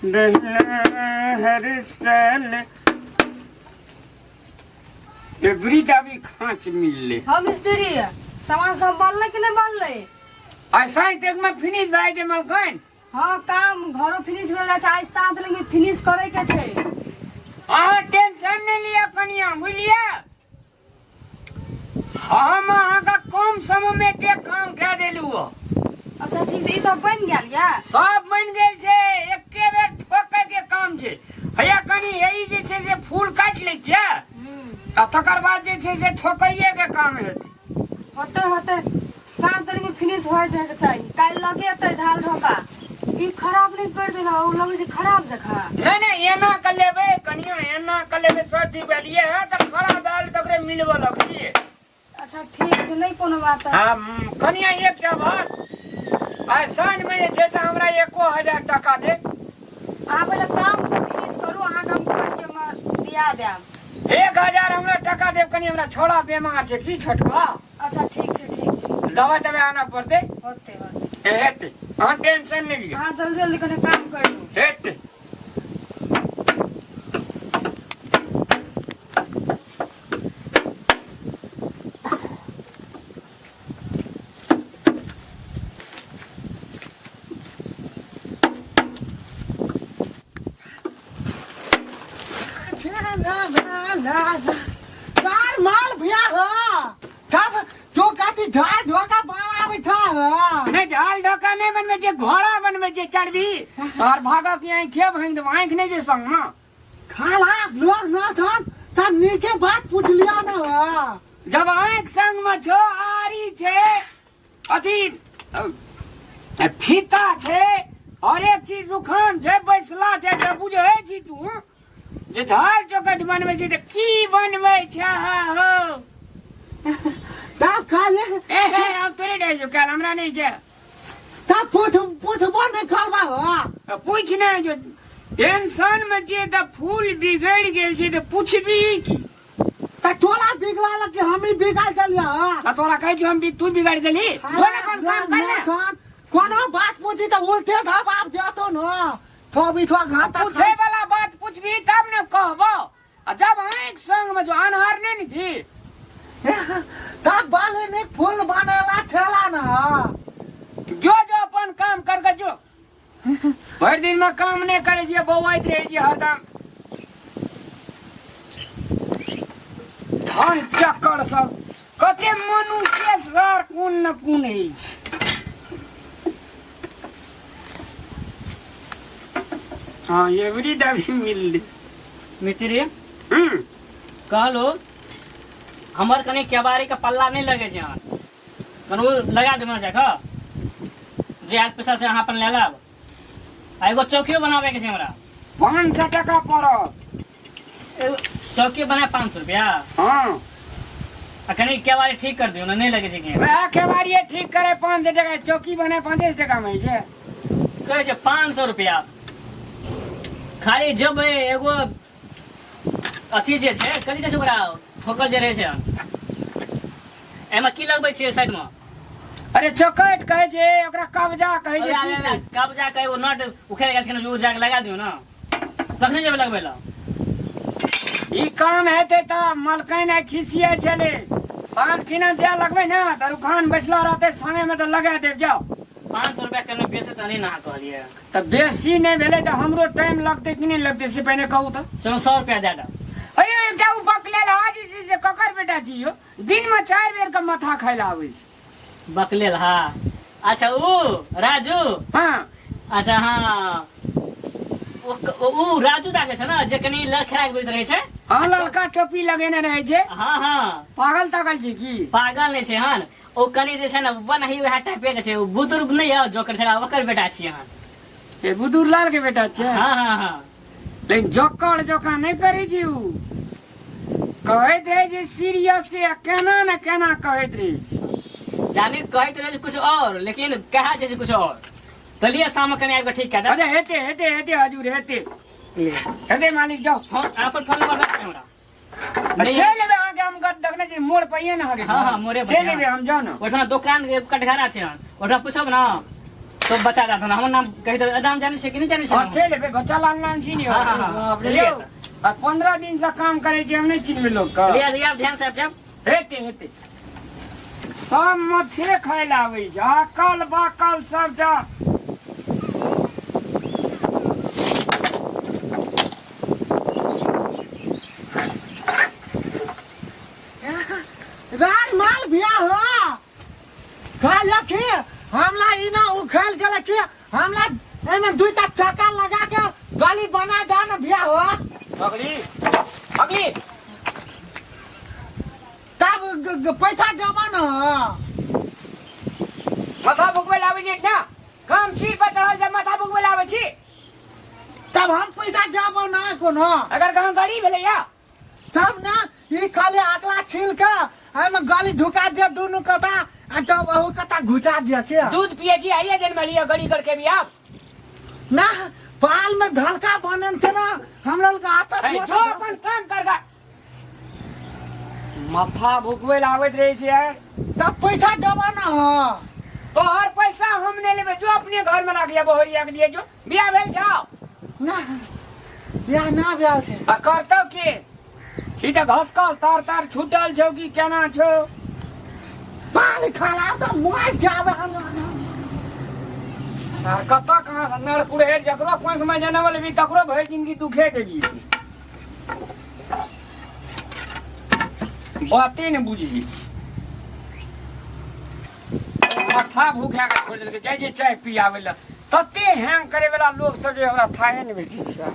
हर साल एबरी दाबी खाँच मिलले। हम मिस्त्री, सामान सब बनलै कि नहि बनलै? ऐसा ही तक में फिनिश भाई दे मलकन। हाँ, काम घरो फिनिश भेल जाइ छै। आइ 7 दिन में फिनिश करे के छै। अहाँ टेंशन नहीं लिया कनिया, बुझलियै? हम अहाँके कम समय में एते काम कए देलू हँ। अच्छा, ठीक छै। ई सब बनि गेल या? सब बनि गेल छै, एके बेर ठोकै के काम छै। हैया कनि यही जे छै से फूल काटि लै छियै आ तकर बाद जे छै से ठोकैये के काम हेतै। होते होते 7 दिन में फिनिश हो जाए के चाही। काल्हि लगे एतै झाल ढोका। ई खराब नहीं कर देना, ओ लगे छै खराब जखा। नहीं नहीं, एना के लेबै कनिया, एना के लेबै। सब ठीक भेलियै है तऽ खराब भेल तऽ ओकरे मिलबऽ लगलियै। अच्छा, ठीक छै, नहीं कोनो बात। हाँ कनिया, एकटा बात, आइ साँझमे जे छै से हमरा 1000 टाका दे। अहाँ पहिले काम के फिनिश करू, अहाँके हम कहिके हम दिया देब। 1000 हमरा टाका देब कनि, हमरा छोड़ा बेमार छै की छोटका। अच्छा, ठीक छै, ठीक छै। दवा तवा आनऽ पड़तै। होते होते। हेतै, अहाँ टेंशन नहि लिअ। अहाँ जल्दी जल्दी कनि काम करू। हेतै। तार माल भैया हो तब तो कथी झाड़ धोखा बनाबै छ? नहि, झाल ढोका नहि बनबै छै, घोड़ा बनबै छै। चढ़बी तोहर भागक आँखे भाङि देबो, आँखि नहि छै संगमे। खाला लोग न छन तब नीके बात पूछ लिया न। जब आँखि संगमे छौ, आरी छै, अथी फीता छै, हरेक चीज रुखान छै, बैसला छै, तऽ बुझै छी तू जे झाल चौकट बनबै छै तऽ की बनबै छै हो? तब काले ए हे, आब तोरे डर जो, काल हमरा नहि छै। तब पूछ पूछबो नहि करबा हो? पूछ नहि जो, टेंशन मे छियै तऽ फूल बिगड़ि गेल छै तऽ पुछबी की? त तोरा बिगड़ल कि हम ही बिगाड़ देलिया? त तोरा कहै छियौ हम भी तू बिगाड़ देली, जो ने अपन काम कर ले। कोनो बात पूछी त उल्टे जवाब देतो न, तो भी थोड़ा घाटा। पूछे वाला बात पूछबी तब ने कहबो, आ जब आँख संग में जो अनहर नहीं ने थी। तब बाले ने फूल बनेला ठेला न। जो जो अपन काम करके जो, भरि दिन में काम नहीं करे छियै, बौआइत रहै छियै हरदम। धन चक्कर सब कते मनुष्य सर कोन न कोन अछि। हाँ, एवरी डबी मिलली। मिस्त्री। कहलू हमर कनि केबाड़ी के पल्ला नहि लगै छै, अहाँ कनि लगा देबै जाकऽ, जे आयल पैसा से अहाँ अपन लए लेब। आ एगो चौकियो बनाबैके छै हमरा। 500 टका पड़त। एगो चौकी बना 500 रुपया? हाँ। आ कनि केबाड़ी ठीक कर दियौ ने, नहि लगै छै कि। वएह केबाड़िए ठीक करे 500 टका, चौकी बने 5 टका में होइ छै। कहै छै 500 रुपया। खाली जब एगो अथी जे छै, कथी कहै छै ओकरा, ठोकल जे रहै छै, एहिमे की लगबै छियै साइडमे? अरे, चौकट कहै छै ओकरा, कब्जा कहै छै, की कहै छै? कब्जा के एगो नट उखड़ि गेल छै ने, ओ जाके लगा दियौ ने। कखने जेबै लगबै लए? ई काम हेतै तऽ मलकाइन आइ खिसिया छलै। साँझ खिना जाय लगबै ने तऽ रुखान बैसला रहतै संगे मे, तऽ लगा देब, जाओ। 500 रुपया कने बेसी तऽ नहि ने अहाँ कहलियै? तऽ बेसी नहि भेलै तऽ हमरो टाइम लगतै कि नहि लगतै से पहिने कहू तऽ। चलू, 100 रुपया दए दब। अरे, एकटा ओ बकलेल हाजी छै से ककर बेटा छी यौ? दिन मे 4 बेर के माथा खाय लए आबै छै। बकलेल? हाँ, अच्छा, ऊ राजू? हाँ। अच्छा, हाँ, ओ राजू दा के छै ने, जे कनि लड़खड़ा के बजैत रहै छै? हाँ, ललका टोपी लगेने रहै छै। हाँ हाँ। पागल तागल छै की? पागल नहि छै हन, ओ कनि जे छै ने वनही वएह टाइपे के छै। ओ बुजुर्ग नहि यऽ जोकर छला, ओकर बेटा छियै हन। ए, बुदुर लाल के बेटा छै? हाँ हाँ हाँ। लेकिन जोकर जोका नहि करै छै, उ कहैत रहै जे सीरियस से केना ने केना कहैत रहै छै। जानी कहैत रहै छै कुछ और, लेकिन कहे छै कुछ और। तऽ लिअ, शाम कनि आबि कऽ ठीक कए देब। अच्छा, हेतै हेतै हेतै हजूर, हेतै हेतै मालिक, जाउ। फोन, अपन फोन नंबर दऽ हमरा। चलि एबै अहाँके हम, गद देखने छी, मोड़ पर ये ने अहाँके? हाँ, हाँ, मोड़े पर चलि छै। एबै हम, जाउ ने। ओहिठमा दोकान के कटघरा छै हन, ओहिठमा पूछब ने। तो बता दे हमर नाम कहि दे, नाम जानै छै कि नहि जानै छै? हाँ, चलि एबै, बच्चा लाल नाम छी ने। हाँ, हाँ, हाँ। बाप रे, यौ, आ 15 दिन से काम करै छी, हम नहि चिन्हबै लोक के। लिया लिया, ध्यान से आबि जायब। हेतै हेतै, सब मथे खाय लए आबै छै, अकल बाकल सब जा। रार माल बिया हो कहल कि हमला ई ना उखैल गेल कि हमला एमे दुईटा चक्का लगा के गली बना दे न बिया हो। अगली अगली। तब पैसा जमा न हो। माथा भुकबै लए आबै छी ना, काम सिर पर चढ़ल छै, माथा भुकबै लए आबै छी। तब हम पैसा जमा ना कोनो। अगर गाँव गरीब भेलै या तब ना ई खाली आकला छील के एमे गली ढुका दे दुनू कता आ तब अहू कता घुसा दे के। दूध पिए छी आइए जन्म लिया गड़ी करके भी आप ना पाल में धलका बनन छै ना, हम लोग के आता अरे छुआ जो अपन काम करगा, माथा भुकबै लए आबैत रहै छै यार। तब पैसा जमा ना हो। तोहर पैसा हम नहि लेबै, जो अपने घर में राख लिया बहरिया के लिए। जो बियाह भेल छौ? ना, बियाह ना भेल छै। आ करतौ के छी तऽ घसकल तार तार छूटल छौ कि केना छौ? पानी खराब तऽ मर जाबे हम। आर कतऽ कहाँ से नर कुड़हेर, जकरो कोख में जनमल भी तकरो भरि जिंदगी दुखे देबी। बाते ने बुझी, माथा भूखा के छोड़ि देलकै। जाइ छै चाय पियाबै लए, तते हैंग करे वाला लोग सब जे हमरा थाहे नहि भेटै छै।